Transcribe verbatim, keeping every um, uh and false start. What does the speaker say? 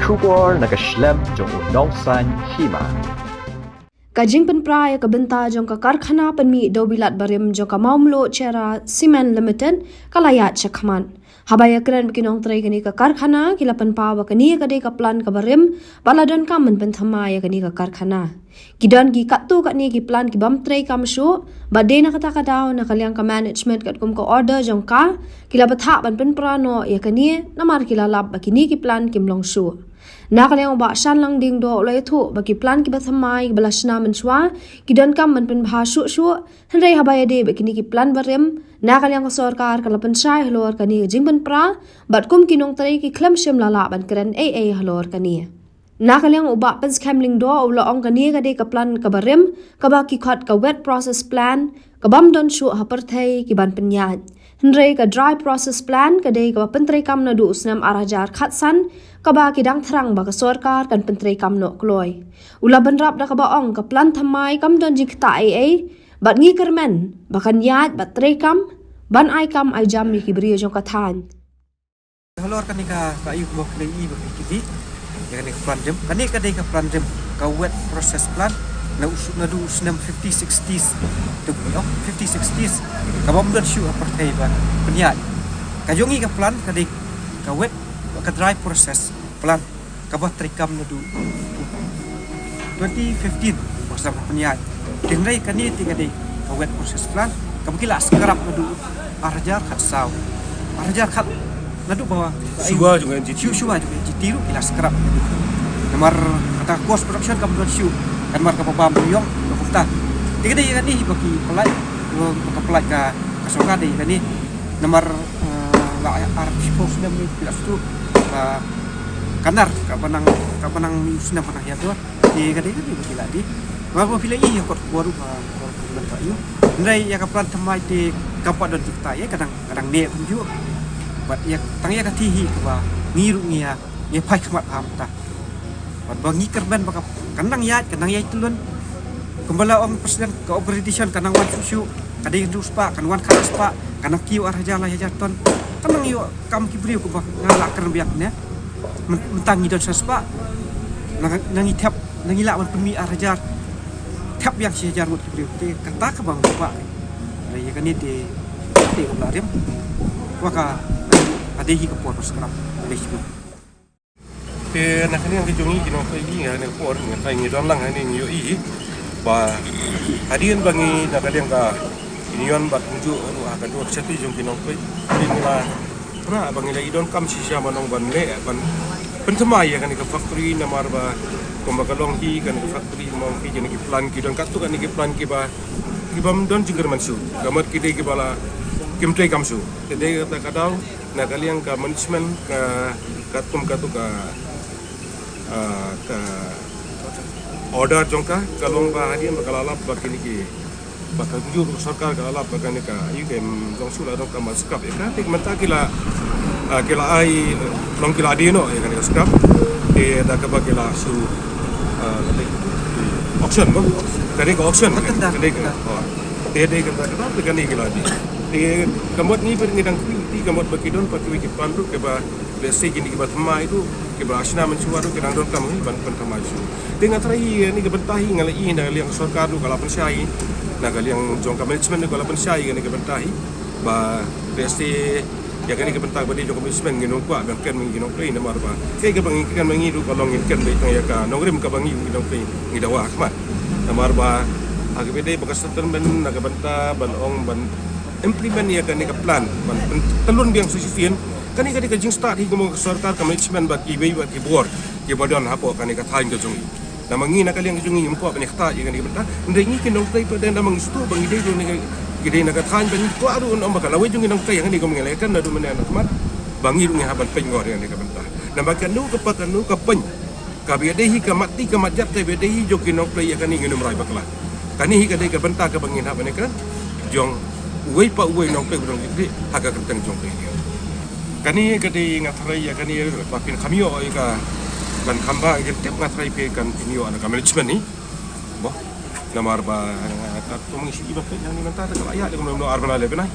Khubor na ka shlem jong u nongsan hima. Ka jingpynpra ïa ka bynta jong ka karkhana pynmih dewbilat barim jong ka Mawmluh Cherra Cement Limited ka la ïaid shakhmat. Haba ïakren bad ki nongtrei kane ka karkhana, ki la pynpaw ba kane ka dei ka plan kaba rim, ba la donkam ban pynthymmai ïa kane ka karkhana. Ki don ki katto katne ki plan ki bym treikam shuh, bad dei na kata ka daw na ka liang ka management katkum ka order jong ka, ki la bthah ban pynpra noh ïa kane, namar ki la lap ba kine ki plan kim long shuh. Na ka liang u Bah Shanlang Diengdoh u la ïathuh ba ki plan kiba thymmai kiba la shna mynshuwa, ki donkam ban pynbha shuh shuh, hynrei haba ïadei bad kine ki plan barim, na ka liang ka sorkar ka la pynshai halor kane ka jingpynpra, bad kum ki nongtrei ki khlem shym la lah ban kren ei ei halor kane. Na ka liang u Bah Pynskhem Lyngdoh u la ong kane ka dei ka plan kaba rim, kaba ki khot ka wet process plan, ka bym don shuh ha pyrthei ki ban pynïaid. Hynrei ka dry process plan ka dei kaba pyntreikam naduh u snem ar hajar khatsan, kaba ki dang thrang ba ka sorkar kan pyntreikam noh kloi. U la bynrap da kaba ong ka plan thymmai kam don jingktah ei ei, bad ngi kyrmen ba kan ïaid bad treikam ban ai kam ai jam ïa ki briew jong ka thaiñ. Halor kane ka, ka ïu kaba phi la ïohi ba phi kiti ïa kane ka plan rim. Kane ka dei ka plan rim, ka wet process plan, na u s-, naduh u snem fifty sixties. Tu ku ong fifty sixties, ka bym don shuh ha pyrthei ban pynïaid. Ka jong ngi ka plan ka dei ka wet, ka dry process plan, kaba treikam naduh twenty fifteen, ba ka sdang ban pynïaid. Hynrei kane te ka dei ka wet process plan, kaba ki la scrap naduh ar hajar khatsaw. Ar hajar khat, naduh ba shuwa jong ka N G T. Shuwa jong ka N G T ruh ki la scrap naduh. Namar kata cost production kam don shuh, kan namar kaba bam ïong, kumta. Te ka dei kane ba ki pynlait, ba ka pynlait ka, ka sorkar dei kane. Namar, eh, la ar shiphew snem ni ki la sdang, eh, ka nar, kaba nang, kaba nang mih u snem ba nang ïa dor. Te ka dei kane ba ki la dei. Namar ba phi la ïohi ïa kot khubor ba, ba, ba, ba, ïohi. Hynrei ïa ka plan thymmai te kam pat don jingktah ïa, ka dang, ka dang neh kumjuh. Bad ïa, tang ïa ka thih hi kaba ngi ruh ngi ïa, ngi phai khmat ha mynta. Bad ba ngi kyrmen ba ka, kan nang ïaid, kan nang ïaid tyllup. Kumba la ong president, ka upgradation kan nang wan shuh shuh, ka dei hynriew spah, kan wan khatspah, kan nang kiew ar hajar lai hajar ton. Kan nang ïoh kam ki briew kumba nga la kren biang ne. Myn-, mynta ngi don san spah. Nang, nang ngi thep, nang ngi lah ban pynmih ar hajar. Thep biang shi hajar ngut ki briew. Te kata kaba ngi spah. Ïa kane te, te kaba la rim. Wa ka, ka dei hi ka por ba scrap. Dei shi. Te na kane ka jong ngi ki nongtrei, ngi ha kane ka por, ngi, ngi don lang hangne ngi ïohi ba hadien ba ngi na ka liang ka union bad kumjuh ruh ha ka jong ka seti jong ki nongtrei, te ngi la pra ba ngi la i donkam shisha ban ong ban leh ban pynthymmai ïa kane ka factory namar ba kumba ka long hi kane ka factory, ma ong ki, kine ki plan ki don katto katne ki plan kiba, ki bym don jingkyrmen shuh. Ka mut ki dei kiba la kim treikam shuh. Te dei kata ka daw na ka liang ka management ka, katkum katto ka, ah, ka order jong ka, ka long ba hadien ba ka la lap ba kine ki, ba ka kumjuh ka sorkar ka la lap ba kane ka, ïa ka em jong shu la dong ka man scrap ïa ka. Te mynta ki la, ah, ki la ai, long ki la die noh ïa kane ka scrap. Te da kaba ki la shu, ah, kane auction mo. Kane ka auction, kane ka, oh. Te dei kata kata, te kane ki la die. Te ka mut ngi pat ngi dang kwi, te ka mut ba ki don pat kiwei ki plan ruh kiba, lehse kine kiba thymmai ruh, kiba shna mynshuwa ruh, ki dang donkam hi ban pynthymmai shuh. Te nga tharai hi, ïa kane ka bynta hi nga la i na ka liang sorkar ruh ka la pynshai, na ka liang jong ka management ruh ka la pynshai ïa kane ka bynta hi. Ba lehse ïa kane ka bynta ba dei jong ka management ngin ym kwah ban kren ma ngi ki nongtrei namar ba kaei kaba ngi kren ma ngi ruh ka long ngin kren beit tang ïa ka nongrim kaba ngi ki nongtrei ngi dawa ha khmat. Namar ba ha kaba dei ba ka settlement na ka bynta ban ong ban implement ïa kane ka plan ban pyntyllun biang sa shisien. Kane ka dei ka jingstad hi kum ka sorkar, ka management bad kiwei bad ki bor kiba don hapoh kane ka thaiñ ka jong ngi. Namar ngi na ka liang ka jong ngi ngim kwah ban ïa ktah ïa kane ka bynta. Hynrei ngi ki nongtrei pat dei namar ngi sngewthuh ba ngi dei ruh na ka, ngi dei na ka thaiñ ba ngi kwah ruh ban ong ba ka lawei jong ngi nongtrei ïa kane kum ngi la ïakren naduh mynne na khmat ba ngi ruh ngi hap ban peit ngor ïa kane ka bynta. Namar kano ka pat kano ka pyn Kaba ïadei hi ka mat ti ka mat jat, kaba ïadei hi jong ki nongtrei ïa kane ngin ym rai bakla. Kane hi ka dei ka bynta kaba ngin hap ban ïakren jong uwei pa uwei nongtrei ba don jingtrei ha ka kyrteng jong ka ïing. Kane ka dei nga tharai ïa kane ba phin kham ïoh ïa ka ban kham ba jingtip nga tharai phi kan phin ïoh na ka management ni. Bo. Namar ba ka tum ngi shi ba phi nang ni mynta ta ka la ïa de kumno ar bana le bnai.